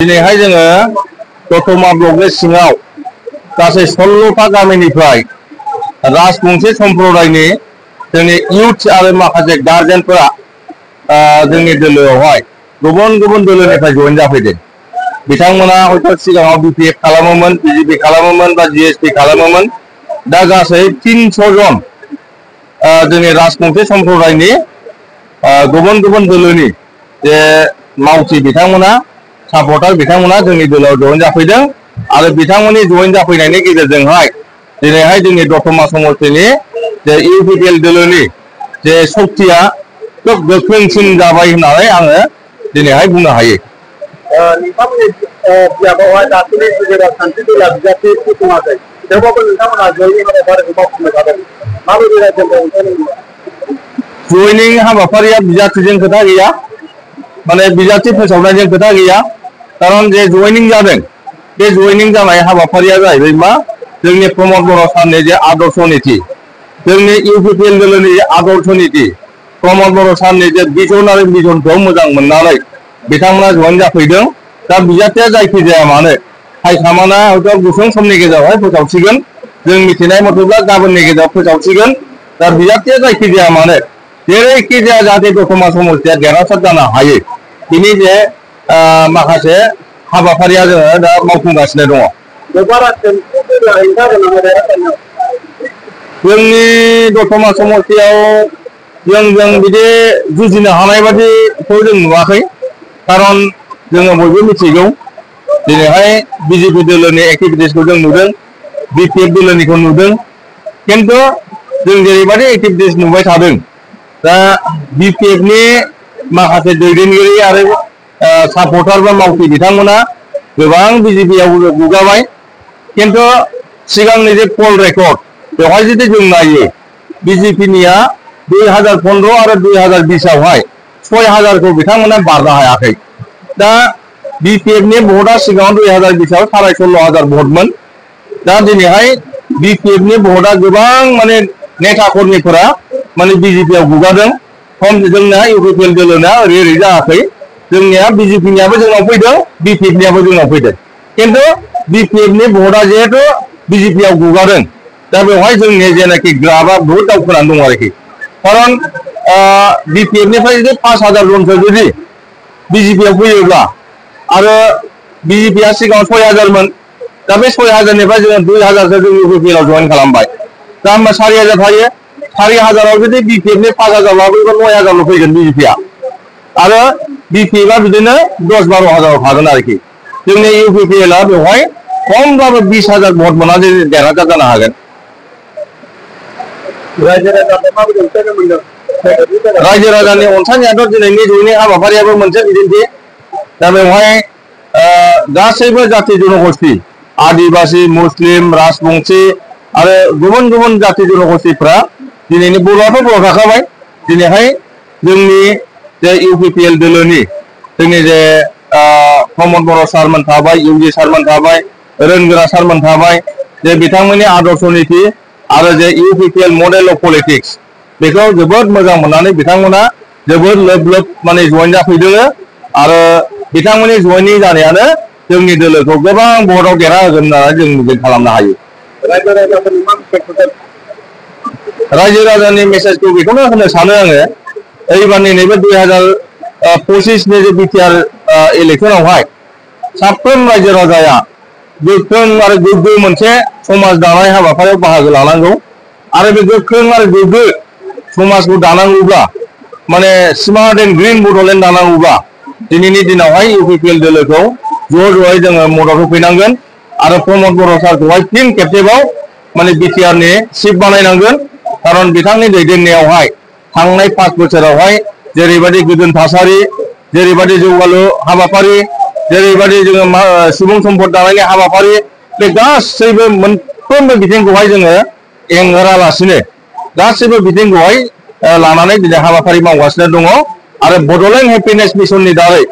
दिनैहाय जोङो दतमा ब्लकनि सिङाव गासै 16टा गामिनिफ्राय राजबंशी सम्प्रदायनि जोंनि इउथ आरो माखासे गार्जेनफोरा जोंनि दोलोआवहाय गुबुन गुबुन दोलोनिफ्राय जइन जाफैदों। बिथांमोना हयथ' सिगाङाव बिपिएफ खालामोमोन, बिजेपि खालामोमोन बा जिएसपि खालामोमोन। दा गासै 300 जन जोंनि राजबंशी सम्प्रदायनि गुबुन गुबुन दोलोनि जे मावथि बिथांमोना सापर्टार बिथांमोना जोंनि दोलोआव जइन जाफैदों आरो बिथांमोननि जइन जाफैनायनि गेजेरजोंहाय दिनैहाय जोंनि दतमा समष्टिनि जे इउपिपिएल दोलोनि जे शक्तिया खोब गोख्रोंसिन जाबाय होननानै आङो दिनैहाय बुंनो हायो। नोंथांमोननि बिजाबावहाय दासिमबो गेजेराव सानथि दैला बिजाथि फसङाखै, थेवबाबो नोंथांमोना जयनिं हाबाफारिखौ मावफुंनो हादों। माबायदि रायजो जयनिं हाबाफारिया बिजाथिजों खोथा गैया, माने बिजाथि फोसावनायजों खोथा गैया। खारन जे जयनिं जादों बे जयनिं जानाय हाबाफारिया जाहैबाय मा जोंनि प्रमद बर' सारनि जे आदर्श नीति, जोंनि इउपिपिएल दोलोनि आदर्श नीति, प्रमद बर' सारनि जे भिजन आरो मिजनखौ मोजां मोननानै बिथांमोना जइन जाफैदों। दा बिजाथिया जायखि जाया मानो हाइकमान्डआ हयथ' गुसुं समनि गेजेरावहाय फोसावसिगोन, जों मिथिनाय मथेब्ला गाबोननि गेजेराव फोसावसिगोन। दा बिजाथिया जायखि जाया मानो जेरैखि जाया जाहाथे दतमा समष्टिया देरहासार जानो हायो, बिनि जे माखासे हाबाफारिया जोङो दा मावफुंगासिनो दङ। जोंनि दतमा समष्टियाव जों बिदि जुजिनो हानाय बादिखौ जों नुवाखै। खारन जोङो बयबो मिथिगौ दिनैहाय बिजेपि दोलोनि एक्टिभिटिसखौ जों नुदों, बिपिएफ दोलोनिखौ नुदों। खिन्थु जों जेरैबायदि एक्टिभिटिस नुबाय थादों, दा बिपिएफनि माखासे दैदेनगिरि आरो सापर्टार बा मावथि बिथांमोना गोबां बिजेपिआव गुगाबाय। खिन्थु सिगांनि जे पल रेकर्ड बेवहाय जुदि जों नायो, बिजेपिनिया 2015 आरो 2020आवहाय 6000खौ बिथांमोना बारनो हायाखै। दा बिपिएफनि भटआ सिगाङाव 2020आव 16,500 भटमोन। दा दिनैहाय बिपिएफनि भटआ गोबां माने नेता कर्मिफोरा माने बिजेपिआव गुगादों। खम जोंना इउपिपिएल दोलोना ओरै जायाखै, जोंनिया बिजेपिनियाबो जोंनाव फैदों, बिपिएफनियाबो जोंनाव फैदों। खिन्थु बिपिएफनि भटआ जिहेतु बिजेपिआव गुगादों, दा बेवहाय जोंनि जेनाखि ग्राफआ बहुद दावखोनानै दं आरोखि। खारन बिपिएफनिफ्राय जुदि 5000 जनसो जुदि बिजेपिआव फैयोब्ला आरो बिजेपिआ सिगाङाव 6000मोन, दा बे 6000निफ्राय जोङो 2000सो जों इउपिपिएलआव जइन खालामबाय। दा होमबा 4000 थायो। 4000आव जुदि बिपिएफनि 5000 लाबोयोबा 9000ल' फैगोन बिजेपिआ, आरो बिपिएफआ बिदिनो 10-12,000 थागोन आरोखि। जोंनि इउपिपिएलआ बेवहाय खमब्लाबो 20,000 भट मोननानै देरहासार जानो हागोन। रायजो राजानि अनसायनायाथ' दिनैनि जयनिं हाबाफारियाबो मोनसे बिदिन्थि। दा बेवहाय गासैबो जाथि जनगोष्ठी, आदिबासि, मुस्लिम, राजबंशी आरो गुबुन गुबुन जाथि जनगोष्ठीफ्रा दिनैनि बर'आथ' बर' थाखाबाय। दिनैहाय जोंनि जे इउपिपिएल दोलोनि जोंनि जे प्रमद बर' सारमोन थाबाय, इउजि सारमोन थाबाय, रोनगोरा सारमोन थाबाय, जे बिथांमोननि आदर्श नीति आरो जे इउपिपिएल मडेल अफ पलिटिक्स बेखौ जोबोद मोजां मोननानै बिथांमोना जोबोद लोब लोब माने जइन जाफैदों। आरो बिथांमोननि जयनिं जानायानो जोंनि दोलोखौ गोबां भटआव देरहा होगोन होननानै जों मिजिं खालामनो हायो। रायजो राजानि मेसेजखौ बेखौनो होनो सानो आङो, एबारनि नैबे 2025नि जे बिटिआर इलेक्सनावहाय साफ्रोम रायजो राजाया गोख्रों आरो गोग्गो मोनसे समाज दानाय हाबाफारियाव बाहागो लानांगौ। आरो बे गोख्रों आरो गोग्गो समाजखौ दानांगौब्ला, माने स्मार्ट एन्ड ग्रिन बड'लेण्ड दानांगौब्ला दिनैनि दिनावहाय इउपिपिएल दोलोखौ ज'यै जोङो मदद होफैनांगोन आरो प्रमद बर' सारखौहाय फिन खेबसेबाव माने बिटिआरनि चिफ बानायनांगोन। खारन बिथांनि दैदेननायावहाय थांनाय 5 बोसोरावहाय जेरैबायदि गोजोन थासारि, जेरैबायदि जौगालु हाबाफारि, जेरैबायदि जोङो सुबुं सम्पद दानायनि हाबाफारि, बे गासैबो मोनफ्रोमबो बिथिंखौहाय जोङो एंगारालासिनो गासैबो बिथिंखौहाय लानानै दिनै हाबाफारि मावगासिनो दङ। आरो बड'लेण्ड हेपिनेस मिशननि दारै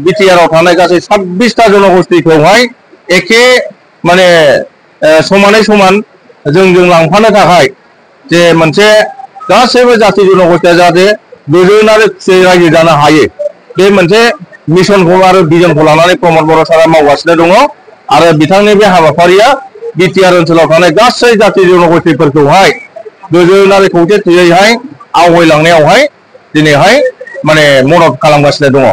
बिटिआरआव थानाय गासै 26टा जनगोष्ठीखौहाय एखे माने समानै समान जोंजों लांफानो थाखाय जे मोनसे गासैबो जाथि जनगोष्ठीया जाहाथे गोजोन आरो खुसियै रायजो जानो हायो, बे मोनसे मिशनखौ आरो बिजनखौ लानानै प्रमद बर' सारा मावगासिनो दङ आरो बिथांनि बे हाबाफारिया बिटिआर ओनसोलाव थानाय गासै जाथि जनगोष्ठीफोरखौहाय गोजोन आरो खौसेथियैहाय आवगायलांनायावहाय दिनैहाय माने मदद खालामगासिनो दङ।